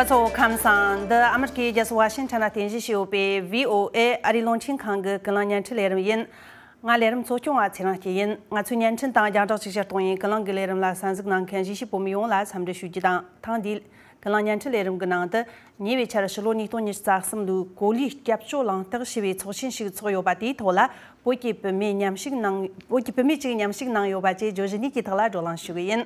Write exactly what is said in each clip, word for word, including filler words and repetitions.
ཚོ་ཁམས་བཟང་། འདི་ཨ་མི་རི་ཀའི་རྒྱལ་ས་ཝ་ཤིང་ཊོན་ལ་རྟེན་གཞི་བྱས་ཡོད་པའི་བྷི་ཨོ་ཨེ་ཨ་རིའི་རླུང་འཕྲིན་ཁང་གི་ཀུན་གླེང་བརྙན་འཕྲིན་ལས་རིམ་ཡིན། ང་ལས་རིམ་གཙོ་སྐྱོང་བ་ཚེ་རིང་སྐྱིད་ཡིན། ང་ཚོའི་བརྙན་འཕྲིན་དང་རྒྱང་བསྒྲགས་ཅིག་ཅར་གཏོང་བའི་ཀུན་གླེང་གི་ལས་རིམ་ལ་གསན་གཟིགས་གནང་མཁན་གཞིས་བྱེས་བོད་མི་ཡོངས་ལ་འཚམས་འདྲི་ཞུ་རྒྱུ་དང་། ཐེངས་འདིའི་ཀུན་གླེང་བརྙན་འཕྲིན་ལས་རིམ་གྱི་ནང་དུ། ཉེ་བའི་ཆར་ཕྱི་ལོ་ཉིས་སྟོང་ཉི་ཤུ་རྩ་གསུམ་ལོའི་གོ་ལའི་སྐྱབས་བཅོལ་གླེང་སྟེགས་ཞེས་པའི་ཚོགས་ཆེན་ཞིག་ཚོགས་ཡོད་པ་དེའི་ཐོག་ལ། བོད་ཀྱི་བུད་མེད་མཉམ་ཞུགས་གནང་། བོད་ཀྱི་བུད་མེད་ཅིག་མཉམ་ཞུགས་གནང་ཡོད་པ་བཅས་བརྗོད་གཞི་གཉིས་ཀྱི་ཐོག་ལ་བགྲོ་གླེང་ཞུ་གི་ཡིན།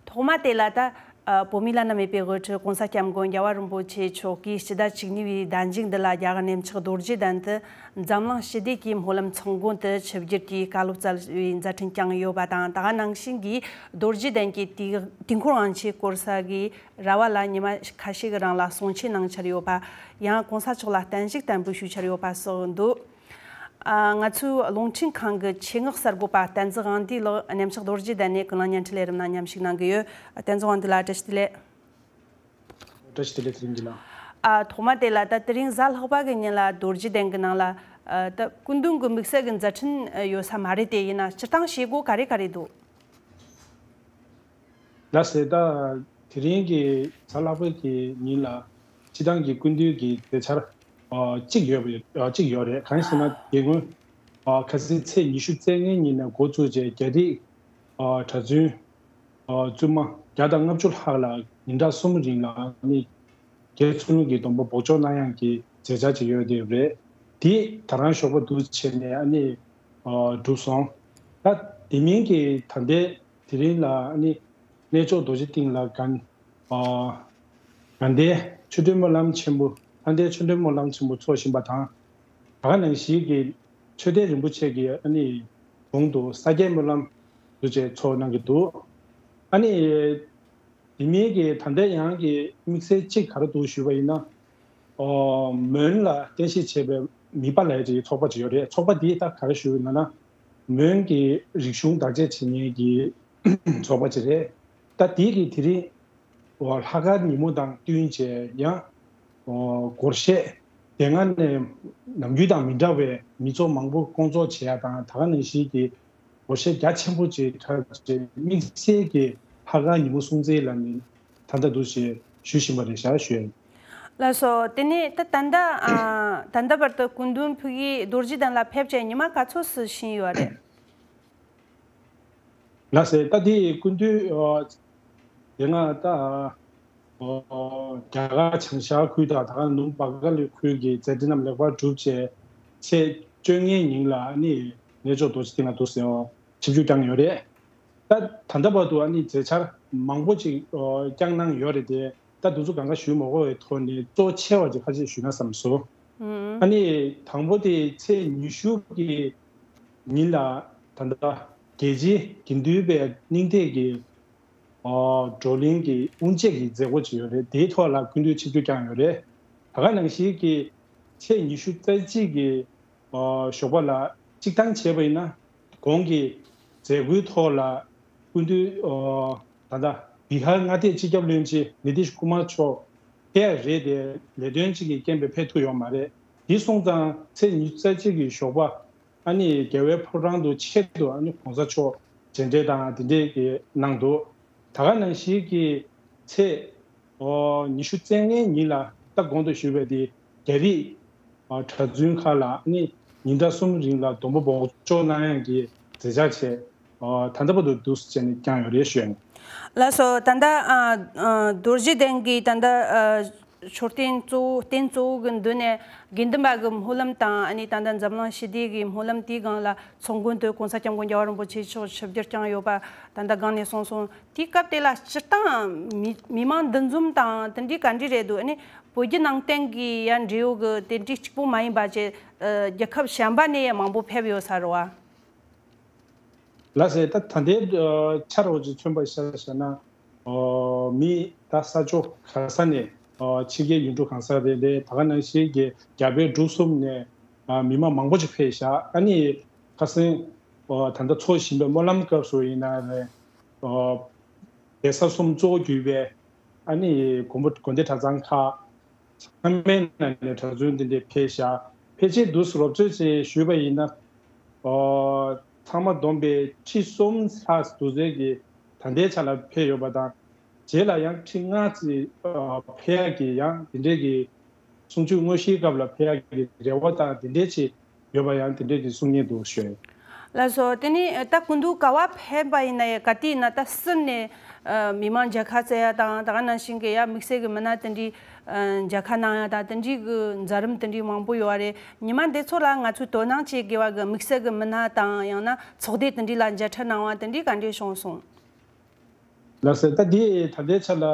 ཐོག་མ་དེ་ལ་ད། ཨ། བོད་མིའི་བླ་ན་མེད་པའི་དབུ་ཁྲིད་༸གོང་ས་༸སྐྱབས་མགོན་རྒྱལ་བ་རིན་པོ་ཆེ་མཆོག་གིས་སྤྱི་ཟླ་བཅུ་གཉིས་པའི་ཟླ་མཇུག་འདི་ལ་རྒྱ་གར་གནས་མཆོག་རྡོ་རྗེ་གདན་དུ་འཛམ་གླིང་ཞི་བདེ་གི་སྨོན་ལམ་ཚོགས་མགོན་དུ་ཆིབས་བསྒྱུར་གྱིས་བཀའ་སློབ་སྩལ་བའི་མཛད་འཕྲིན་བསྐྱངས་ཡོད་པ་དང་། ད་ག་ནང་བཞིན་གྱི་རྡོ་རྗེ་གདན་གྱི་དུས་དུས་འཁོར་དབང་ཆེན་སྐོར་ས་གི་ར་བ་ལ་ཉི་མ་ཁ་ཤས་ཀྱི་རིང་ལ་གསུང་ཆོས་གནང་འཆར་ཡོད་པ། ཡང་༸གོང་ས་མཆོག་ལ་བརྟན་བཞུགས་བསྟར་འབུལ་ཞུས་འཆར་ཡོད་པ་སོགས་འདུག་ཨ། ང་ཚོའི་རླུང་འཕྲིན་ཁང་གི་ཆེད་མངགས་གསར་འགོད་པ་བསྟན་འཛིན་དབང་འདུས་ལགས་གནས་མཆོག་རྡོ་རྗེ་གདན་ནས་ཀུན་གླེང་བརྙན་འཕྲིན་ལས་རིམ་ནང་མཉམ་ཞུགས་གནང་གི་ཡོད། བསྟན་འཛིན་དབང་འདུས་ལགས་བཀྲ་ཤིས་བདེ་ལེགས། བཀྲ་ཤིས་བདེ་ལེགས། དེ་རིང་གི་ལ། ཨ། ཐོག་མ་དེ་ལ་ད་དེ་རིང་གཟའ་ལྷག་པ་གི་ཉིན་ལ་རྡོ་རྗེ་གདན་གྱི་ནང་ལ། ཨ། ད་སྐུ་མདུན་གྱི་དམིགས་བསལ་གྱི་མཛད་འཕྲིན་ཡོད་ས་མ་རེད་དེ། ཡིན་ན་སྤྱིར་བཏང་བྱེད་སྒོ་ག་རེ་ག་རེ་འདུག་ལགས་སེ། ད་དེ་རིང་གི་གཟའ་ལྷག་པའི་གི་ཉིན་ལ་སྤྱིར་བཏང་གི་སྐུ་མདུན་གྱི་མཛད་འཆར་ཨ་གཅིག་ཡོད་པ་ཡོད། ཨ་གཅིག་ཡོད་རེད། གང་ཡིན་ཟེར་ན་དེ་སྔོན་ཨ་ཁ་སང་ཚེས་ཉི་ཤུ་རྩ་ལྔའི་ཉིན་ནས་འགོ་བཙུགས་བྱས་རྒྱ་རིགས་ཨ་གྲྭ་བཙུན་ཨ་བཙུན་མ་བརྒྱ་དང་ལྔ་བཅུ་ལྷག་ལ་ཉིན་གྲངས་གསུམ་རིང་ལ་ནི་རྒྱ་ཚོགས་ལུགས་ཀྱི་སྡོམ་པ་འབོགས་ཆོག་གནང་ཡག་གི་མཛད་འཆར་ཅིག་ཡོད་དེ་རེད། དེ་ད་རང་ཞོགས་པ་འདུག་བྱས་ནས་ཨ་ནི་ཨ་གྲུབ་སོང་། ད་དེ་མིན་གྱི་ད་ལྟའི་དེ་རིང་ལ་ཨ་ནི་གནས་མཆོག་རྡོ་རྗེ་གདན་ལ་དགའ་ཨ་དགའ་ལྡན་ཆོ་འཕྲུལ་སྨོན་ལམ་ཆེན་པོ། དགའ་ལྡན་ཆོ་འཕྲུལ་སྨོན་ལམ་ཆེན་པོ་ཚོགས་བཞིན་པ་དང་། ད་ག་ནང་བཞིན་གྱི་ཆོས་སྡེ་རིན་པོ་ཆེ་གི་ཨ་ནི་གོང་དུ་ས་སྐྱའི་སྨོན་ལམ་འདུ་བྱེད་ཚོགས་གནང་གི་འདུག་ཨ་ནི་དེ་མིན་གྱི་ད་ལྟ་ཡང་གི་དམིགས་བསལ་གཅིག་ག་རེ་འདུག་ཞུས་པ་ཡིན་ན། ཨོ་མོན་ལ་རྟེན་གཞི་བྱས་པའི་མི་པ་ལབ་ཡག་ཅིག་ཚོགས་པ་ཅིག་ཡོད་རེད། ཚོགས་པ་འདིས་ད་ག་རེ་ཞུ་ཡོད་ན་ན། མོན་གྱི་རིག་གཞུང་བདག་གཅེས་བྱེད་མཁན་གྱི་ཚོགས་པ་ཅིག་རེད། ད་དེ་གི་དེ་རིང་ཨོ་ལྷག་དཀར་ཉིན་མོ་དང་བསྟུན་བྱས་ཡང་ཨོ་སྒོར་གཞས་དེ་སྔ་ནས་ནམ་རྒྱུན་དང་མི་འདྲ་བའི་མི་ཚོགས་མང་པོ་སྐོང་ཚོགས་བྱེད་ཡག་དང་། ད་ག་ནང་བཞིན་གྱི་སྒོར་གཞས་རྒྱ་ཆེན་པོ་ཅིག་གྲགས་བྱས་དམིགས་བསལ་གྱི་ལྷག་དཀར་ཉིན་མོ་སྲུང་བརྩི་ལ་ནི་ད་ལྟ་འདུག་ཞེས་ཞུ་བཞིན་པ་རེད་ཤག་ཞུ་ཡ་ཡིན། ལགས་སོ། དེ་ནས་ད་ད་ལྟ་ཨ་ད་ལྟ་བར་དུ་སྐུ་མདུན་ཕ་གིའི་རྡོ་རྗེ་གདན་ལ་ཕེབས་བྱས་ཉི་མ་ག་ཚོད་ཙམ་ཕྱིན་ཡོད་རེད། ལགས་སེ། ད་དེ་སྐུ་མདུན་ཨ་དེ་སྔ་ད་ཨ་རྒྱ་གར་བྱང་ཤར་ཁུལ་དང་ད་ག་ནང་བྷ་ག་ལི་ཁུལ་གྱི་མཛད་འཕྲིན་རྣམས་ལེགས་པར་གྲུབ་བྱས། ཚེས་བཅོ་ལྔའི་ཉིན་ལ་ཨ་ནི་གནས་མཆོག་རྡོ་རྗེ་གདན་ལ་འདུག་སེ་ཆིབས་བསྒྱུར་བསྐྱངས་ཡོད་རེད། ད་ད་ལྟ་བར་དུ་ཨ་ནི་མཛད་འཆར་མང་པོ་ཅིག་ཨ་བསྐྱངས་གནང་ཡོད་རེད་དེ། ད་དུས་ཚོད་གང་ག་ཞུ་མ་དགོས་པའི་ཐོག་ནས་གཙོ་ཆེ་བ་ཅིག་ཁ་ཤས་ཞུས་ན་བསམ་སོང་། ཨ་ནི་དང་པོ་དེ་ཚེས་ཉི་ཤུ་གི་ཉིན་ལ་ད་ལྟ་རྒྱལ་སྤྱིའི་དགེ་འདུན་པའི་སྙིང་ཐིག་གི་ཨ་བགྲོ་གླེང་གི་དབུ་འབྱེད་ཀྱི་མཛད་སྒོ་ཅིག་ཡོད་རེད། དེའི་ཐོག་ལ་སྐུ་མདུན་ཆིབས་བསྒྱུར་བསྐྱངས་ཡོད་རེད། ད་ག་ནང་བཞིན་གྱི་ཚེས་ཉི་ཤུ་རྩ་གཅིག་གི་ཨ་ཞོགས་པ་ལ་གཅིག་ཐང་བྱས་པ་ཡིན་ན། གོང་གི་མཛད་སྒོའི་ཐོག་ལ་སྐུ་མདུན་ཨ་ད་ལྟ་བི་ཧར་མངའ་སྡེའི་སྤྱི་ཁྱབ་བློན་ཆེན་ནི་ཏིཤ་ཀུ་མར་མཆོག་ཕེབས་རེད་དེ། ལས་དོན་གཅིག་གི་རྐྱེན་པས་ཕེབས་ཐུབ་ཡོད་མ་རེད། དེ་སོང་ཙང་ཚེས་ཉི་ཤུ་རྩ་གཅིག་གི་ཞོགས་པ་ཨ་ནི་རྒྱལ་བའི་ཕོ་བྲང་དུ་ཆེད་དུ་ཨ་ནི་༸གོང་ས་མཆོག་མཇལ་འཕྲད་དང་དེ་འདྲས་ཀྱི་གནང་འདུག་ད་ག་ནང་བཞིན་གྱི་ཚེས་ཨོ་ཉི་ཤུ་རྩ་ལྔའི་ཉིན་ལ་ད་གོང་དུ་ཞུས་པའི་དེ་རྒྱ་རིགས་ཨ་གྲྭ་བཙུན་ཁག་ལ་ཨ་ནི་ཉིན་གྲངས་གསུམ་རིང་ལ་སྡོམ་པ་འབོགས་ཆོག་གནང་ཡག་གི་མཛད་འཆར་བྱས། ཨ་ད་ལྟ་བར་དུ་འདུག་སེ་བྱས་ནས་བསྐྱངས་ཡོད་རེད་ཞུ་ཡ་ཡིན། ལགས་སོ། ད་ལྟ་ཨ་ཨ་རྡོ་རྗེ་གདན་གྱི་ད་ལྟ་ཨ་མཆོད་རྟེན་གཙོ་བོ་རྟེན་གཙོ་བོ་གི་མདུན་ནས་དགེ་འདུན་པ་གི་སྨོན་ལམ་དང་། ཨ་ནི་ད་ལྟ་འཛམ་གླིང་ཞི་བདེ་གི་སྨོན་ལམ་དེའི་སྒང་ལ་ཚོགས་མགོན་དུ་༸གོང་ས་༸སྐྱབས་མགོན་རྒྱལ་བ་རིན་པོ་ཆེ་མཆོག་ཆིབས་བསྒྱུར་བསྐྱངས་ཡོད་པ་ད་ལྟ་སྒང་ནས་གསུངས་སོང་། དེའི་སྐབས་དེ་ལ་སྤྱིར་བཏང་མི་མི་མང་འདུ་འཛོམས་དང་དེ་འདྲའི་ག་འདྲ་རེད་འདུག་ཨ་ནི་བོད་བརྒྱུད་ནང་བསྟན་གྱི་ཡ་འབྲེལ་ཡོད་གི་དེ་འདྲའི་གཅིག་པོ་མ་ཡིན་པ་བཅས་ཨ་རྒྱལ་ཁབ་གཞན་པ་ནས་ཡང་མང་པོ་ཕེབས་ཡོད་ས་རེད་བ། ལགས་སེ། ད་ད་ལྟའི་ཨ་ཆ་རོགས་ཀྱིས་མཚོན་པར་བྱས་བྱས་ན། ཨོ་མི་ད་ས་ཕྱོགས་ག་ས་ནས་ཨོ་ཕྱི་རྒྱལ་ཡུལ་གྲུ་གང་ས་རེད་རེད། ད་ག་ནང་བཞིན་གྱི་རྒྱ་བལ་འབྲུག་གསུམ་ནས་ཨ་མི་མང་མང་པོ་ཞིག་ཕེབས་ཤག་ཨ་ནི་ཁ་སང་ཨོ་ད་ལྟ་འཚོགས་བཞིན་པའི་སྨོན་ལམ་སྐབས་སུ་ཡིན་ན་རེད། ཨོ་གདན་ས་གསུམ་གཙོ་བོ་གྱུར་པའི་ཨ་ནི་དགོན་པ་དགོན་སྡེ་གྲྭ་ཚང་ཁག་ཚང་མའི་ནང་ནས་གྲྭ་བཙུན་དེ་འདྲས་ཕེབས་ཤག་ཕལ་ཆེར་འདུག་སེ་རོབ་ཚོད་ཅིག་ཞུས་པ་ཡིན་ན། ཨོ་ཚང་མ་བསྡོམས་པས་ཁྲི་གསུམ་ལྷག་འདུག་ཟེར་གྱི་ད་ལྟའི་ཆ་ལ་ཕེབས་ཡོད་པ་དང་། རྗེས་ལ་ཡང་ཁྲི་ལྔ་ཙམ་ཨ་ཕེབས་ཡག་གི་ཡང་དེ་འདྲའི་གི་གསུང་ཆོས་དངོས་གཞིའི་སྐབས་ལ་ཕེབས་ཡག་གི་རེ་བ་དང་དེ་འདྲའི་ཅིག་ཡོད་པ་ཡང་དེ་འདྲའི་གི་གསུང་སྙིང་འདུག་ཞུ། ལགས་སོ། དེ་ནས་ད་སྐུ་མདུན་ག་བ་ཕེབས་པ་ཡིན་ན་ཡང་ག་དུས་ཡིན་ན་ད་སྲིད་ནས་ཨ་མི་མང་མཇལ་ཁ་བསྩལ་ཡ་དང་ད་ག་ནང་བཞིན་གི་ཡ་དམིགས་བསལ་གི་མི་སྣ་དེ་འདྲའི་ཨ་མཇལ་ཁ་གནང་ཡ་དང་དེ་འདྲའི་གི་མཛད་རིམ་དེ་འདྲའི་མང་པོ་ཡོད་རེད། ཉི་མ་འདི་ཚོ་ལ་ང་ཚོས་དོ་སྣང་བྱེད་དགོས་པ་གི་དམིགས་བསལ་གི་མི་སྣ་དང་ཡང་ན་ཚོགས་སྡེ་དེ་འདྲའི་ལ་མཇལ་འཕྲད་གནང་བ་དེ་འདྲའི་ག་འདྲས་བྱུང་སོང་། ལགས་སོ། ད་འདི་ད་ལྟའི་ཆ་ལ་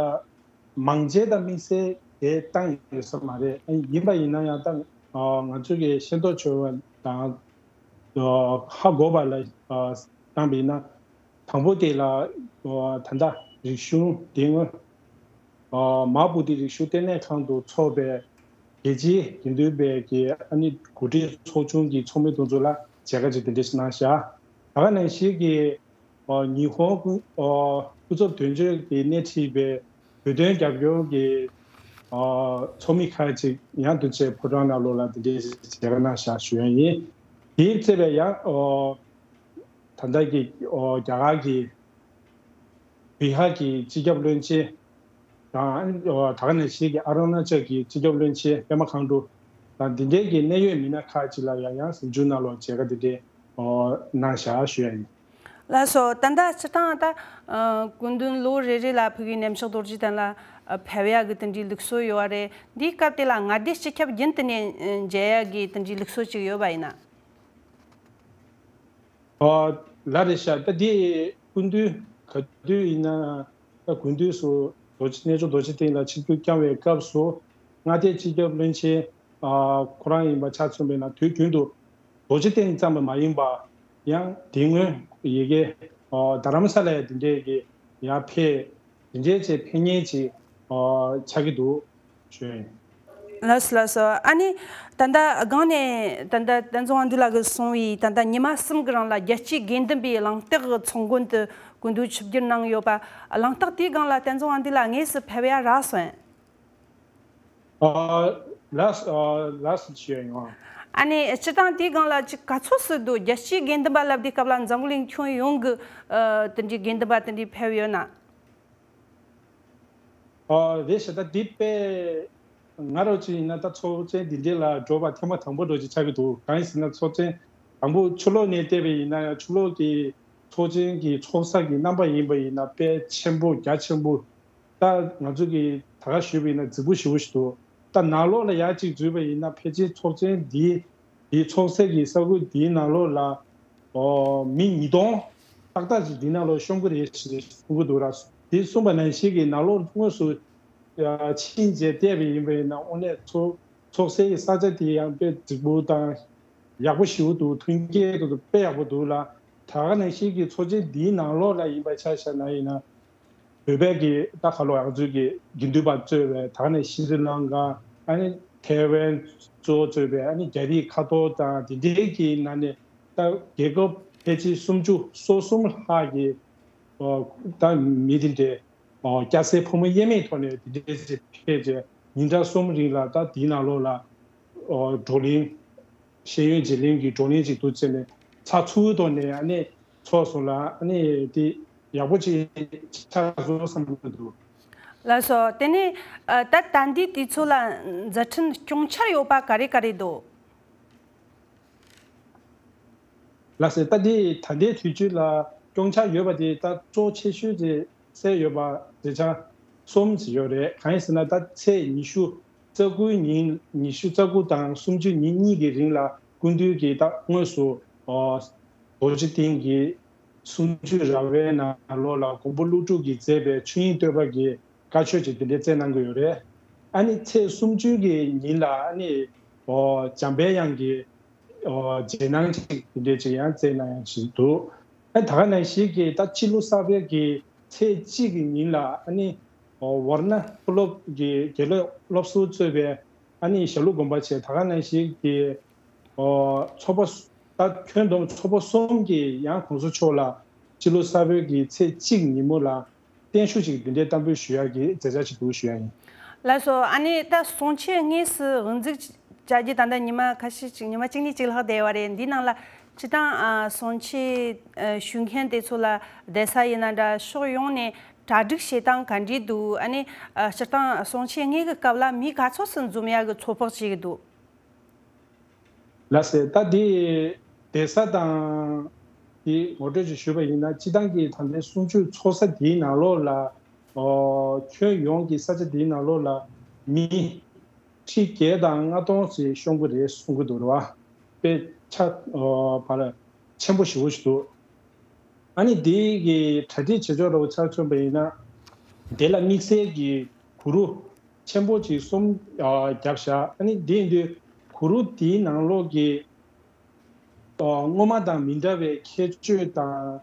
མང་མཇལ་དང་དམིགས་བསལ་དེ་བཏང་ཡོད་ས་མ་རེད། ཨ་ཡིན་པ་ཡིན་ན་ཡང་ད་ང་ཚོ་གི་ཤེས་རྟོགས་བྱུང་བ་དང་ཧ་གོ་བ་ལ་བཏང་པ་ཡིན་ན། དང་པོ་དེ་ལ་ད་ལྟ་རིག་གཞུང་དེ་སྔོན་མ་བུ་དི་རིག་གཞུང་ལྟེ་གནས་ཁང་དུ་འཚོགས་པའི་རྒྱལ་སྤྱིའི་དགེ་འདུན་པའི་གི་ཨ་ནི་འགོ་ཁྲིད་ཚོགས་ཆུང་གི་ཚོགས་མི་དེ་ཚོ་ལ་མཇལ་ཁ་ཅིག་དེ་འདྲ་ཞིག་གནང་བཞག་ད་ག་ནང་བཞིན་གྱི་ཉི་ཧོང་སྐུ་ཚབ་དོན་གཅོད་ཀྱིས་སྣེ་ཁྲིད་པའི་བོད་དོན་རྒྱབ་སྐྱོར་གྱི་ཚོགས་མི་ཁག་ཅིག་ཡང་དུ་བཅས་ཕོ་བྲང་ནང་ལོགས་ལ་དེ་འདྲའི་མཇལ་ཁ་གནང་བཞག་ཞུ་ཡ་ཡིན། དེའི་ཚེ་བས་ཡང་ད་ལྟ་གི་རྒྱ་གར་གྱི་བི་ཧར་གྱི་སྤྱི་ཁྱབ་བློན་ཆེན་དང་ད་ག་ནང་བཞིན་གྱི་ཨ་རུ་ན་ཅལ་གྱི་སྤྱི་ཁྱབ་བློན་ཆེན་པད་མ་མཁའ་འགྲོ་དང་འདི་འདྲའི་གི་གནད་ཡོད་མི་སྣ་ཁག་ཅིག་ལ་ཡང་ཡང་གཟིམ་ཆུང་ནང་ལོགས་མཇལ་ཁ་འདི་འདྲའི་གནང་བཞག་ཞུ་ཡ་ཡིན། ལགས་སོ། ད་ལྟ་སྤྱིར་བཏང་ད་སྐུ་མདུན་ལོ་རེ་རེ་ལ་ཕ་གིའི་གནམ་ཕྱོགས་རྡོ་རྗེ་གདན་ལ་ཕེབས་ཡག་གི་དེ་འདྲའི་ལུགས་སྲོལ་ཡོད་པ་རེད། འདིའི་སྐབས་དེ་ལ་མངའ་སྡེ་སྤྱི་ཁྱབ་རྒྱུན་དུ་ནས་མཇལ་ཡག་གི་དེ་འདྲའི་ལུགས་སྲོལ་ཅིག་ཡོད་པ་ཡིན་ན། ཨ་ལགས་རེད་ཤག་ད་འདི་སྐུ་མདུན་ག་དུས་ཡིན་ན་ད་དགུན་དུས་སུ་རྡོ་རྗེ་གནས་མཆོག་རྡོ་རྗེ་གདན་ལ་ཆིབས་བསྒྱུར་བསྐྱངས་པའི་སྐབས་སུ་མངའ་སྡེ་སྤྱི་ཁྱབ་བློན་ཆེན་ཨ་ཁོ་རང་ཡིན་པ་ཆ་མཚོན་པས་ན་དུས་རྒྱུན་དུ་རྡོ་རྗེ་གདན་ཙམ་པ་མ་ཡིན་པ་ཡང་དེ་སྔོན་ཡ་གི་ཨ་རྡ་རམ་ས་ལ་ཡ་དེ་འདྲས་ཀྱི་ཡར་ཕེབས། དེ་འདྲའི་ཆེད་ཕེབས་མཁན་ཅིག་ཨ་ཆགས་ཀྱི་འདུག་ཞུ་ཡིན། ལགས་སོ་ལགས་སོ། ཨ་ནི་ད་ལྟ་སྒང་ནས་ད་ལྟ་བསྟན་འཛིན་དབང་འདུས་ལགས་ཀྱིས་གསུངས་པའི་ད་ལྟ་ཉི་མ་གསུམ་གྱི་རིང་ལ་རྒྱལ་སྤྱིའི་དགེ་འདུན་པའི་གླེང་སྟེགས་ཚོགས་མགོན་དུ་སྐུ་མདུན་ཆིབས་བསྒྱུར་གནང་ཡོད་པ། གླེང་སྟེགས་དེའི་སྒང་ལ་བསྟན་འཛིན་དབང་འདུས་ལགས་དངོས་སུ་ཕེབས་ཡ་རག་སོང་། ཨ་ལགས་ཨ་ལགས་སོ་ཞུ་ཡ་ཡིན། ཨ་ནི་སྤྱིར་བཏང་དེའི་སྒང་ལ་ཅིག་ག་ཚོད་སུ་འདུག་རྒྱལ་སྤྱིའི་དགེ་འདུན་པ་ལབ་དུས་སྐབས་ལ་འཛམ་བུ་གླིང་ཁྱོན་ཡོངས་ཀྱི་ཨ་དེ་འདྲའི་དགེ་འདུན་པ་དེ་འདྲའི་ཕེབས་ཡོད་ན། ཨ་རེད་ཤག་ད་འདི་དཔེ་ང་རང་ཚོ་ཡིན་ན་ད་ཚོགས་ཆེན་འདི་འདྲ་ལ་འགྲོ་བ་ཐེངས་མ་དང་པོ་འདྲ་ཅིག་ཆགས་ཀྱི་འདུག་གང་ཡིན་ཟེར་ན་ཚོགས་ཆེན་དང་པོ་ཕྱི་ལོགས་ནས་བལྟས་པ་ཡིན་ན་ཡང་ཕྱི་ལོགས་ཀྱི་ཚོགས་ཆེན་གྱི་ཚོགས་ས་གི་རྣམ་པ་ཡིན་པ་ཡིན་ན་དཔེ་ཆེན་པོ་རྒྱ་ཆེན་པོ། ད་ང་ཚོ་གི་ད་ག་ཞུས་པ་ཡིན་ན་རྫིག་པོ་ཞེ་པོ་ཞིག་འདུག་ད་ནང་ལོགས་ལ་ཡར་ཅིག་འཛུལ་བ་ཡིན་ན་ཕལ་ཆེར་ཚོགས་ཆེན་འདིའི་དེའི་ཚོགས་སའི་གི་ས་ཁུལ་དེའི་ནང་ལོགས་ལ་ཨོ་མི་ཉིས་སྟོང་ཏག་ཏག་ཅིག་དེའི་ནང་ལོགས་ཤོང་གི་རེད་ཞེས་གསུང་གི་འདུག་ར། དེ་གསུངས་པ་ནང་བཞིན་གྱི་ནང་ལོགས་དངོས་སུ་ཕྱིན་རྗེས་བལྟས་པ་ཡིན་པ་ཡིན་ན་དངོས་གནས་ཚོགས་ཚོགས་སའི་གི་ས་ཆ་དེ་ཡང་དཔེ་རྫིག་པོ་དང་ཡག་པོ་ཞེ་པོ་འདུག་མཐུན་རྐྱེན་དེ་ཚོ་དཔེ་ཡག་པོ་འདུག་ལ། ད་ག་ནང་བཞིན་གྱི་ཚོགས་ཆེན་འདིའི་ནང་ལོགས་ལ་ཡིན་པ་ཆ་བཞག་ན་ཡིན་ན། བོད་པའི་གི་ད་ག་ལོ་ཡང་ཚུལ་གྱི་དགེ་འདུན་པ་གཙོས་པའི་ད་ནས་ཤྲི་ལང་ཀ་ཨ་ནི་ཐའེ་ཝན་གཙོ་བོ་གཙོས་པའི་ཨ་ནི་རྒྱ་རིགས་ཁ་ཐོར་དང་དེ་འདྲའི་གི་ནང་ནས་ད་རྒྱལ་ཁབ་ཕལ་ཆེར་སུམ་ཅུ་སོ་གསུམ་ལྷག་གི་ད་མི་དེ་འདྲའི་སྐྱ་སེར་ཕོ་མོ་དབྱེར་མེད་ཐོག་ནས་དེ་འདྲའི་ཕེབས་རྗེས་ཉིན་གྲངས་གསུམ་རིང་ལ་ད་དེའི་ནང་ལོགས་ལ་བགྲོ་གླེང་ཤེས་ཡོན་བརྗེ་ལེན་གྱི་བགྲོ་གླེང་ཅིག་འདུག་བྱས་ནས་ཚགས་ཚུད་ཐོག་ནས་ཨ་ནི་ཚོགས་སོང་ལ་ཨ་ནི་དེ་ཡག་པོ་ཅིག་ཆགས་སོང་བསམ་གྱི་འདུག་ལགས་སོ། དེ་ནས་ཨ་ད་ད་ལྟའི་དུས་ཚོད་ལ་མཛད་འཕྲིན་སྐྱོང་འཆར་ཡོད་པ་ག་རེ་ག་རེ་འདུག་ལགས་སོ། ད་དེ་ད་ལྟའི་དུས་ཚོད་ལ་སྐྱོང་འཆར་ཡོད་པ་དེ་ད་གཙོ་ཆེ་ཤོས་དེ་གསལ་ཡོད་པ་དེ་ཆ་གསུམ་ཞིག་ཡོད་རེད། གང་ཡིན་ཟེར་ན་ད་ཚེས་ཉི་ཤུ་རྩ་དགུའི་ཉིན་ཉི་ཤུ་རྩ་དགུ་དང་གསུམ་བཅུའི་ཉིན་གཉིས་ཀྱི་རིང་ལ་སྐུ་མདུན་གྱིས་ད་དངོས་སུ་ཨོ་རྡོ་རྗེ་གདན་གྱི་གསུང་ཆོས་ར་བའི་ནང་ལོགས་ལ་མགོན་པོ་ཀླུ་སྒྲུབ་ཀྱིས་མཛད་པའི་ཆོས་དབྱིངས་བསྟོད་པ་གི་བཀའ་ཆོས་ཅིག་དེ་འདྲའི་བསྩལ་གནང་གི་ཡོད་རེད། ཨ་ནི་ཚེས་སུམ་ཅུ་གི་ཉིན་ལ་ཨ་ནི་ཨོ་འཇམ་དཔལ་དབྱངས་ཀྱི་ཨོ་རྗེས་གནང་ཅིག་དེ་འདྲའི་ཅིག་ཡང་བསྩལ་གནང་ཡ་ཞིག་འདུག་ཨ་ད་ག་ནང་བཞིན་གྱི་ད་ཕྱི་ལོ་གསར་པའི་གི་ཚེས་གཅིག་གི་ཉིན་ལ་ཨ་ནི་ཨོ་ཝར་ན་མཐོ་སློབ་ཀྱི་དགེ་སློབ་སློབ་ཟུར་གཙོས་པའི་ཨ་ནི་ཞྭ་ལུ་དགོན་པ་བཅས་ད་ག་ནང་བཞིན་གྱི་ཨོ་ཚོགས་པ་ད་ཁྱོན་བསྡོམས་ཚོགས་པ་གསུམ་གྱིས་ཡང་གོང་ས་མཆོག་ལ་སྤྱི་ལོ་གསར་པའི་གི་ཚེས་གཅིག་ཉིན་མོ་ལ་བརྟན་བཞུགས་ཤིག་འདི་འདྲའི་གཏམ་དཔེ་ཞུ་ཡག་གི་མཛད་འཆར་ཞིག་འདུག་ཞུ་ཡ་ཡིན། ལགས་སོ། ཨ་ནི་ད་གསུང་ཆོས་དངོས་སུ་དབུ་འཛུགས་བྱ་རྒྱུ་ད་ལྟ་ཉི་མ་ཁ་ཤས་ཅིག་ཉི་མ་གཅིག་གཉིས་ཅིག་ལྷག་བསྡད་པ་རེད། འདིའི་ནང་ལ་སྤྱིར་བཏང་ཨ་གསུང་ཆོས་ཨ་ཞུ་མཁན་དེ་ཚོ་ལ་བསྡད་ས་ཡིན་ན་འདྲ་ཕྱོགས་ཡོངས་ནས་ གྲ་སྒྲིག་བྱེད་སྟངས་ག་འདྲས་འདུག་ཨ་ནི་ཨ་སྤྱིར་བཏང་གསུང་ཆོས་ངེས་ཀྱི་སྐབས་ལ་མི་ག་ཚོད་ཙམ་འཛོམས་ཡག་གི་ཚོད་དཔག་བྱེད་ཀྱི་འདུག་ལགས་སེ། ད་དེ་བསྡད་ས་དང་དེ་ངོ་སྤྲོད་ཅིག་ཞུས་པ་ཡིན་ན། སྤྱིར་བཏང་གི་ད་ལྟའི་གསུང་ཆོས་ཚོགས་ས་དེའི་ནང་ལོགས་ལ་ཨོ་ཁྱོན་ཡོངས་ཀྱི་ས་ཆ་དེའི་ནང་ལོགས་ལ་མི་ཁྲི་བརྒྱད་དང་ལྔ་སྟོང་ཞིག་ཤོང་གི་རེད་གསུང་གི་འདུག་རེད་བ། དཔེ་ཆ་ཨོ་བར་ཆེན་པོ་ཞེ་པོ་ཞིག་འདུག་ཨ་ནི་དེ་གི་གྲ་སྒྲིག་བྱེད་ཕྱོགས་འདྲ་བོ་ཆ་མཚོན་པ་ཡིན་ན། དེ་ལ་དམིགས་བསལ་གྱི་གུ་རུ་ཆེན་པོ་ཅིག་གསུམ་ཨ་བརྒྱབ་བཞག་ཨ་ནི་དེ་ཡིན་དུས་གུ་རུ་དེའི་ནང་ལོགས་ཀྱི་ཨ་སྔོན་མ་དང་མི་འདྲ་བའི་ཁྱད་ཆོས་དང་།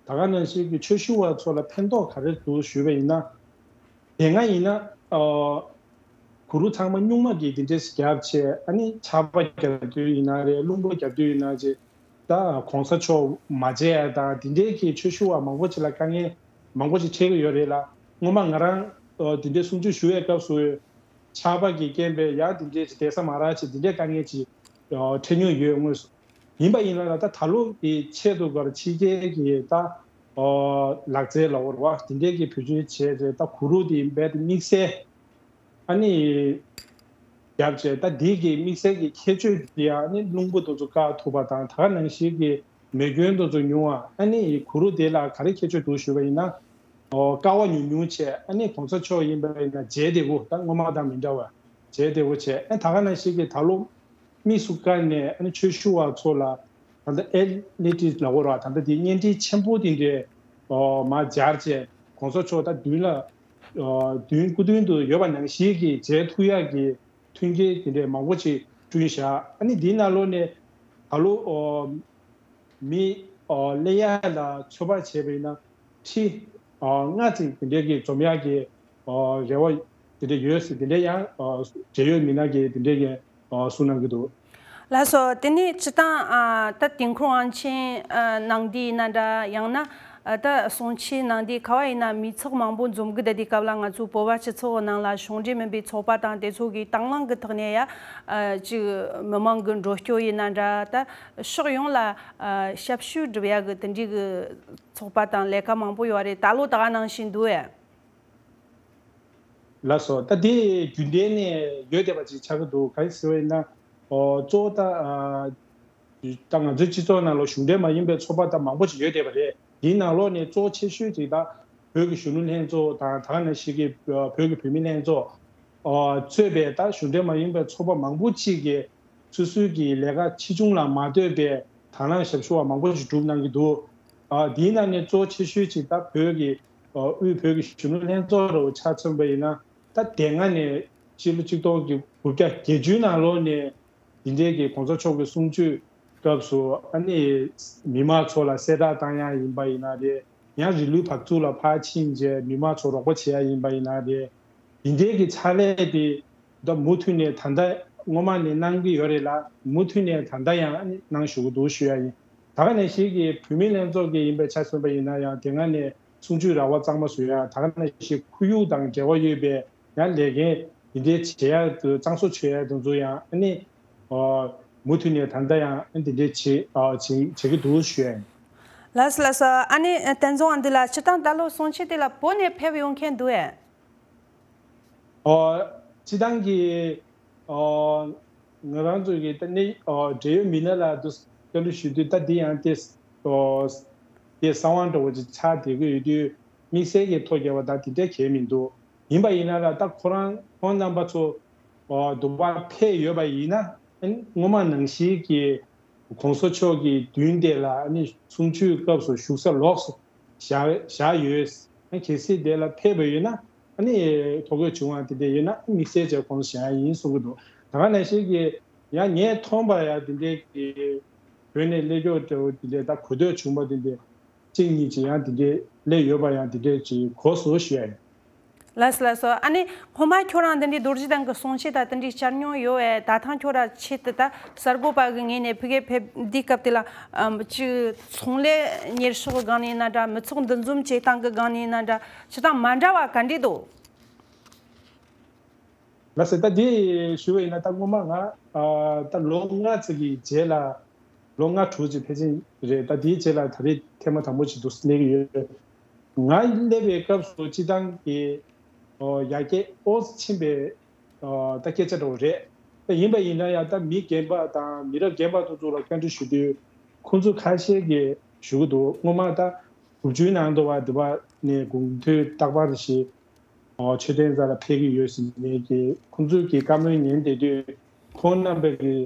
ད་ག་ནང་བཞིན་གྱི་ཆོས་ཞུ་བ་ཚོ་ལ་ཕན་ཐོགས་ག་རེ་འདུག་ཞུས་པ་ཡིན་ན། དེ་སྔ་ཡིན་ན་ཨ་གུ་རུ་ཚང་མ་སྨྱུག་མ་གིས་དེ་འདྲས་བརྒྱབ་བྱས། ཨ་ནི་ཆར་པ་བརྒྱབ་དུས་ཡིན་ན་རེད། རླུང་བུ་བརྒྱབ་དུས་ཡིན་ན་རེད། ད་གོང་ས་མཆོག་མ་མཇལ་ཡ་དང་དེ་འདྲའི་གི་ཆོས་ཞུ་བ་མང་པོ་ཅིག་ལ་དཀའ་ངལ་མང་པོ་ཅིག་འཕྲད་ཀྱི་ཡོད་རེད་ལ། སྔོན་མ་ང་རང་ཨ་དེ་འདྲའི་གསུང་ཆོས་ཞུ་བའི་སྐབས་སུ་ཆར་པ་གི་རྐྱེན་པས་ཡང་དེ་འདྲའི་ཅིག་བསྡད་ས་མ་རག་བྱས། དེ་འདྲའི་དཀའ་ངལ་ཅིག་ཨ་འཕྲད་མྱོང་ཡོད། དངོས་སུ་ཡིན་པ་ཡིན་ན་ལ། ད་ད་ལོ་གི་ཆེད་དུ་གར་ཕྱི་རྒྱལ་གྱི་ད་ཨ་ལག་རྩལ་ལ་འོར་བ་དེ་འདྲའི་གི་བེད་སྤྱོད་བྱས་རྗེས། ད་གུ་རུ་དེ་རྦད་དེ་དམིགས་བསལ་ཨ་ནི་བརྒྱབ་བྱས། ད་འདི་གི་དམིགས་བསལ་གྱི་ཁྱད་ཆོས་འདི་ཡང་ནི་རླུང་བུ་དེ་ཚོ་བཀག་ཐུབ་པ་དང་། ད་ག་ནང་བཞིན་གྱི་མེ་སྐྱོན་དེ་ཚོ་ཉུང་བ། ཨ་ནི་གུ་རུ་དེ་ལ་ག་རེ་ཁྱད་ཆོས་འདུག་ཞུས་པ་ཡིན་ན། ཨོ་ཀ་བ་ཉུང་ཉུང་བྱས། ཨ་ནི་གོང་ས་མཆོག་ཡིན་པ་ཡིན་ན་མཇལ་བདེ་པོ། ད་སྔོན་མ་དང་མི་འདྲ་བ་མཇལ་བདེ་པོ་བྱས། ཨ་ད་ག་ནང་བཞིན་གྱི་ད་ལོ་དམིགས་སུ་བཀར་ནས་ཨ་ནི་ཆོས་ཞུ་བ་ཚོ་ལ་ད་ལྟ་ཨེལ་ཨི་ཌི་ལབ་དགོས་རེད་བ། ད་ལྟ་དེ་བརྙན་འཕྲིན་ཆེན་པོ་དེ་འདྲས་ཨོ་མར་སྦྱར་བྱས། གོང་ས་མཆོག་ད་མདུན་ལ་ཨོ་མདུན་སྐུ་མདུན་དུ་ཡོད་པ་ནང་བཞིན་གྱི་མཇལ་ཐུབ་ཡག་གི་མཐུན་རྐྱེན་དེ་འདྲས་མང་པོ་ཅིག་བསྐྲུན་བཞག་ཨ་ནི་དེའི་ནང་ལོགས་ནས་ད་ལོ་ཨོ་མི་ཨོ་སླེབས་ཡག་ལ་ཚོད་དཔག་བྱས་པ་ཡིན་ན་ཁྲི་ཨོ་ལྔ་ཙམ་དེ་འདྲས་ཀྱི་འཛོམས་ཡག་གི་ཨོ་རེ་བ་དེ་འདྲས་ཡོད་ཟེར། དེ་འདྲས་ཡང་ཨོ་འབྲེལ་ཡོད་མི་སྣ་གིས་དེ་འདྲས་ཀྱི་ཨོ་གསུངས་གནང་གི་འདུག་ལགས་སོ། དེ་ནས་སྤྱིར་བཏང་ཨ་ད་དིང་ཁུར་དབང་ཆེན་ཨ་གནང་དུས་ཡིན་ན་འདྲ། ཡང་ན་ཨ་ད་གསུང་ཆོས་གནང་དུས་ག་བ་ཡིན་ན་མི་ཚོགས་མང་པོ་འཛོམས་ཀྱི་བསྡད་དུས་སྐབས་ལ། ང་ཚོའི་བོད་པ་སྤྱི་ཚོགས་ནང་ལ་གཞུང་འབྲེལ་མིན་པའི་ཚོགས་པ་དང་དེ་ཚོ་གིས་དང་བླངས་ཀྱི་ཐོག་ནས་ཡ་ཨ་ཅིག་མི་མང་གི་འགྲོ་སྐྱོད་ཡིན་ན་འདྲ། ད་ཕྱོགས་ཡོངས་ལ་ཨ་ཞབས་ཞུ་སྒྲུབ་ཡ་གི་དེ་འདྲའི་གི་ཚོགས་པ་དང་ལས་ཀ་མང་པོ་ཡོད་རེད། ད་ལོ་ད་ག་ནང་བཞིན་འདུག་ཨེ། ལགས་སོ། ད་དེ་རྒྱུན་ལྡན་ནས་ཡོད་བསྡད་པ་ཅིག་ཆགས་ཀྱི་འདུག་གང་ཡིན་ཟེར་བ་ཡིན་ན། ཨོ་གཙོ་བོ་ད་ཨ་ད་ང་ཚོའི་སྤྱི་ཚོགས་ནང་ལ་གཞུང་འབྲེལ་མ་ཡིན་པའི་ཚོགས་པ་ད་མང་པོ་ཅིག་ཡོད་བསྡད་པ་རེད། དེའི་ནང་ལོགས་ནས་གཙོ་ཆེ་ཤོས་ཅིག་ད་བོད་ཀྱི་གཞོན་ནུ་ལྷན་ཚོགས་དང་། ད་ག་ནང་བཞིན་གྱི་བོད་ཀྱི་བུད་མེད་ལྷན་ཚོགས་ཨོ་གཙོས་པའི་ད་གཞུང་འབྲེལ་མ་ཡིན་པའི་ཚོགས་པ་མང་པོ་ཅིག་གིས་སོ་སོའི་གི་ལས་ཀ་ཆེ་ཆུང་ལ་མ་ལྟོས་པའི་དང་བླངས་ཞབས་ཞུ་བ་མང་པོ་ཞིག་བསྒྲུབས་གནང་གི་འདུག་ཨ་དེའི་ནང་ནས་གཙོ་ཆེ་ཤོས་ཅིག་ད་བོད་ཀྱི་ཨ་དབུས་བོད་ཀྱི་གཞོན་ནུ་ལྷན་ཚོགས་རུ་ཆ་མཚོན་པ་ཡིན་ན། ད་དེ་སྔ་ནས་ཕྱི་ལོ་ཆིག་སྟོང་དགུ་བརྒྱ་བརྒྱད་ཅུའི་ནང་ལོགས་ནས་འདི་འདྲའི་གི་གོང་ས་མཆོག་གི་གསུང་ཆོས་སྐབས་སུ་ཨ་ནི་མི་མང་ཚོ་ལ་གསལ་བསྒྲགས་བཏང་ཡ་ཡིན་པ་ཡིན་ན་རེད། ཡང་རི་ལུའི་བབས་ཚུགས་ལ་ཕར་ཕྱིན་བྱས་མི་མང་ཚོ་རོགས་པ་བྱེད་ཡ་ཡིན་པ་ཡིན་ན་རེད། འདི་འདྲའི་གི་ཕྱག་ལས་དེ་ད་མུ་མཐུད་ནས་ད་ལྟ་སྔོན་མ་ནས་གནང་གི་ཡོད་རེད་ལ། མུ་མཐུད་ནས་ད་ལྟ་ཡང་གནང་བཞིན་འདུག་ཞུ་ཡ་ཡིན། ད་ག་ནང་བཞིན་གྱི་བུད་མེད་ལྷན་ཚོགས་ཀྱི་ཡིན་པའི་ཆ་མཚོན་པ་ཡིན་ན་ཡང་། དེ་སྔ་ནས་གསུང་ཆོས་ར་བ་གཙང་མ་བཟོ་ཡ། ད་ག་ནང་བཞིན་ཁོར་ཡུག་དང་འབྲེལ་བ་ཡོད་པའི་ཡང་ལས་འགན་འདི་འདྲའི་བྱེད་ཡ་དུ་གཙང་བཟོ་བྱེད་ཡ་དེ་ཚོ་ཡང་ཨ་ནི་ཨོ་མུ་མཐུད་ནས་ད་ལྟ་ཡང་ཨ་འདི་འདྲའི་བྱེད་ཨོ་བྱེད་བྱེད་ཀྱི་འདུག་ཞུ་ཡ་ཡིན། ལགས་སོ་ལགས་སོ། ཨ་ནི་བསྟན་འཛིན་དབང་འདུས་ལགས། སྤྱིར་བཏང་ད་ལོ་གསུང་ཆོས་དེ་ལ་བོད་ནས་ཕེབས་ཡོང་མཁན་འདུག་ཨེ། ཨོ། སྤྱིར་བཏང་གི་ཨོ་ང་རང་ཚོ་གི་ད་ནི་ཨོ་འབྲེལ་ཡོད་མི་སྣ་ལ་དུ་བཀའ་འདྲི་ཞུ་དུས། ད་འདི་ཡང་དེ་ཨོ་དེ་གསང་བ་འདྲ་བོ་ཅིག་ཆགས་བསྡད་ཀྱི་ཡོད་དུས། དམིགས་བསལ་གྱི་ཐོ་བརྒྱབ་པ་ད་དེ་འདྲ་གལ་མི་འདུག་ཡིན་པ་ཡིན་ན་ལ། ད་ཁོ་རང་ཁོང་རྣམ་པ་ཚོ་ཨོ་འདུག་པ་ཕེབས་ཡོད་པ་ཡིན་ན། ཨ་ནི་སྔོན་མ་ནང་བཞིན་གྱི་གོང་ས་མཆོག་གི་མདུན་དེ་ལ་ཨ་ནི་གསུང་ཆོས་སྐབས་སུ་བཞུགས་ས་ལོགས་སུ་བཞག་བཞག་ཡོད། ཨ་གལ་སྲིད་དེ་ལ་ཕེབས་པ་ཡོད་ན། ཨ་ནི་ཐོ་འགོད་བྱུང་བ་དེ་འདྲ་ཡོད་ན། ཨ་དམིགས་བསལ་བྱས་དགོངས་བཞེས་ཡ་ཡིན་གསུང་གི་འདུག་ད་ག་ནང་བཞིན་གྱི་ཡང་ངས་མཐོང་པ་ཡང་དེ་འདྲའི་གི་བོད་ནས་སླེབས་ཀྱོག་འདྲ་བོ་དེ་འདྲའི་ད་གོ་ཐོས་བྱུང་བ་དེ་འདྲའི་གཅིག་གཉིས་ཅིག་ཡང་དེ་འདྲའི་སླེབས་ཡོད་པ་ཡང་དེ་འདྲའི་ཅིག་གོ་སོང་ཞུ་ཡ་ཡིན། ལགས་སོ་ལགས་སོ། ཨ་ནི་སྔོན་མ་ཁྱོད་རང་འདི་འདྲའི་རྡོ་རྗེ་གདན་གྱི་གསུང་ཆོས་དང་དེ་འདྲའི་བཅར་མྱོང་ཡོད་པས། ད་ཐེངས་ཁྱོད་རང་ཆེད་དུ་ད་གསར་འགོད་པ་གི་ངོས་ནས་ཕ་གིར་ཕེབས་དུས་སྐབས་དེ་ལ་ཨམ་ཅིག་ཚོང་ལས་གཉེར་ཕྱོགས་ཀྱི་སྒང་ནས་ཡིན་ན་འདྲ། མི་ཚོགས་འདུ་འཛོམས་བྱེད་སྟངས་ཀྱི་སྒང་ནས་ཡིན་ན་འདྲ། སྤྱིར་བཏང་མ་འདྲ་བ་ག་འདྲས་འདུག་ལགས་སེ། ད་དེ་ཞུ་བ་ཡིན་ན། ད་སྔོན་མ་ང་ཨ་ད་ལོ་ལྔ་ཙམ་གྱི་རྗེས་ལ། ལོ་ལྔ་དྲུག་ཅིག་ཕལ་ཆེར་རེད། ད་དེའི་རྗེས་ལ་ད་རེས་ཐེངས་མ་དང་པོ་ཅིག་ཏུ་སླེབས་ཀྱི་ཡོད། ང་སླེབས་པའི་སྐབས་སུ་སྤྱི་བཏང་གི་ཨོ་ཡར་རྒྱས་ཨོ་ཕྱིན་པའི་ཨོ་ད་སྐད་ཆ་འདྲ་བོ་རེད། ད་ཡིན་པ་ཡིན་ན་ཡང་ད་མི་རྒན་པ་དང་མི་རབས་རྒན་པ་དེ་ཚོ་ལ་བཀའ་འདྲི་ཞུ་དུས་ཁོང་ཚོ་ཁ་ཤས་ཀྱིས་ཞུ་གི་འདུག་སྔོན་མ་ད་དགུ་བཅུའི་ནང་དུ་བ་དེ་བ་ནས་དགུང་དུས་རྟག་པར་ཞིག་ཨོ་མཆོད་རྟེན་རྩ་ལ་ཕེབས་ཀྱི་ཡོད་ཟེར་ནས་ཀྱི་ཁོང་ཚོས་ཀྱི་བཀའ་མོལ་ཉན་བསྡད་དུས་ཁོང་རྣམ་པས་ཀྱི་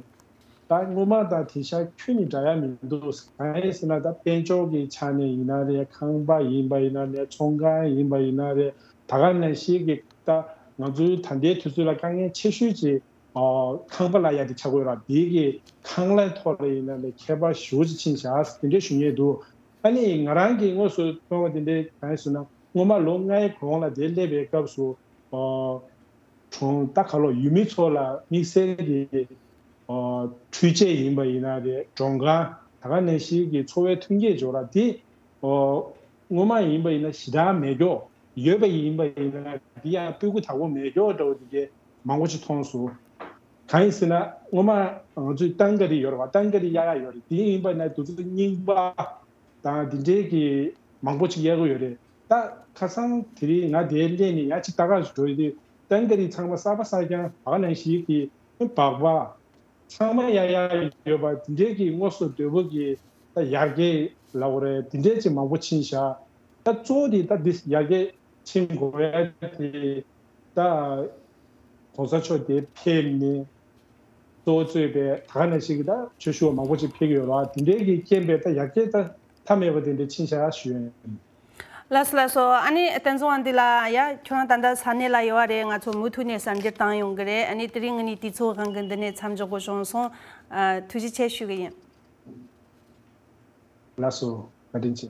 ད་སྔོན་མ་དང་དེང་སང་ཁྱོན་ནས་འདྲ་ཡ་མི་འདུག་གང་ཡིན་ཟེར་ན་ད་དཔལ་འབྱོར་གྱི་ཆ་ནས་ཡིན་ན་རེད། ཁང་པ་ཡིན་པ་ཡིན་ན་རེད། ཚོང་ཁང་ཡིན་པ་ཡིན་ན་རེད། ད་ག་ནང་བཞིན་གྱི་ད་ང་ཚོའི་ད་ལྟའི་དུས་ཚོད་ལ་དཀའ་ངལ་ཆེ་ཤོས་ཀྱི་ཨོ་ཁང་པ་ལ་ཡ་དེ་ཆགས་ཀྱི་ཡོད་ར། དེའི་གི་ཁང་གླའི་ཐོག་ལ་ཡིན་ན་ལས་ཁྱད་པར་ཞེ་པོ་ཅིག་ཕྱིན་བཞག་དེ་འདྲའི་ཞུ་ངེས་འདུག་ཨ་ནི་ང་རང་གི་དངོས་སུ་མཐོང་བ་དེ་འདྲའི་གང་ཡིན་ཟེར་ན་སྔོན་མ་ལོ་ལྔའི་གོང་ལ་དེ་སླེབས་པའི་སྐབས་སུ་ཨོ་གྲོང་ད་ག་ལོ་ཡུལ་མི་ཚོ་ལ་དམིགས་བསལ་གྱི་ཨོ་འཕྲུལ་ཆས་ཡིན་པ་ཡིན་ན་རེད། མགྲོན་ཁང་ད་ག་ནང་བཞིན་གྱི་འཚོ་བའི་མཐུན་རྐྱེན་འབྱོར་ར་དེ་ཨོ་སྔོན་མ་ཡིན་པ་ཡིན་ན་ཞེ་དྲག་མེད་ཀྱོག་ཡོད་པ་ཡིན་པ་ཡིན་ན་འདི་ཡང་སྤུ་གུ་དག་པོ་མེད་ཀྱོག་འདྲ་བོ་འདི་གའི་མང་པོ་ཅིག་མཐོང་སོང་། གང་ཡིན་ཟེར་ན་སྔོན་མ་ང་ཚོའི་ཏང་ག་རི་ཡོད་རེད་བ། ཏང་ག་རི་གཡར་ཡག་ཡོད་རེད། དེ་ཡིན་པ་ན་དུས་ཚོད་རྙིང་པ་དང་འདི་འདྲའི་གི་མང་པོ་ཅིག་གཡར་གི་ཡོད་རེད། ད་ཁ་སང་དེ་རིང་ང་དེར་སླེབས་ནས་ཡར་ཅིག་ལྟ་ག་ཞིག་འགྲོ་ཡི་དུས་ཏང་ག་རི་ཚང་མ་གསར་པ་གསར་རྐྱང་ད་ག་ནང་བཞིན་གྱི་སྦག་སྦག་ཚང་མ་གཡར་ཡག་ཡོད་པ་འདི་འདྲའི་གི་དངོས་སུ་དོད་པོ་གི་ད་ཡར་རྒྱས་ལབ་དགོས་རེད། འདི་འདྲའི་ཅིག་མང་པོ་ཕྱིན་བཞག་ད་གཙོ་བོ་དེ་ད་འདི་ཡར་རྒྱས་ཕྱིན་དགོས་ཡ་དེ་ད་གོང་ས་མཆོག་དེ་ཕེབས་ནས་གཙོ་བོ་གཙོས་པའི་ད་ག་ནང་བཞིན་གྱི་ད་ཆོས་ཞུ་བ་མང་པོ་ཅིག་ཕེབས་ཀྱི་ཡོད་རེད། དེ་འདྲའི་གི་རྐྱེན་པས་ད་ཡར་རྒྱས་ད་མཐའ་མེད་པ་དེ་འདྲ་ཕྱིན་བཞག་ཞུ་ཡ་ཡིན། ལགས་སོ་ལགས་སོ། ཨ་ནི་བསྟན་འཛིན་དབང་འདུས་ལགས། ཡ་ཁྱོད་རང་ད་ལྟ་ས་གནས་ལ་ཡོད་པ་རེད། ང་ཚོ་མུ་མཐུད་ནས་གསར་འགྱུར་བཏང་ཡོང་གི་རེད། ཨ་ནི་དེ་རིང་ངེད་གཉིས་དུས་ཚོད་དབང་གིས་འདི་ནས་མཚམས་འཇོག་དགོས་བྱུང་སོང་། ཨ་ཐུགས་རྗེ་ཆེ་ཞུ་གི་ཡིན། ལགས་སོ། བཀའ་དྲིན་ཆེ།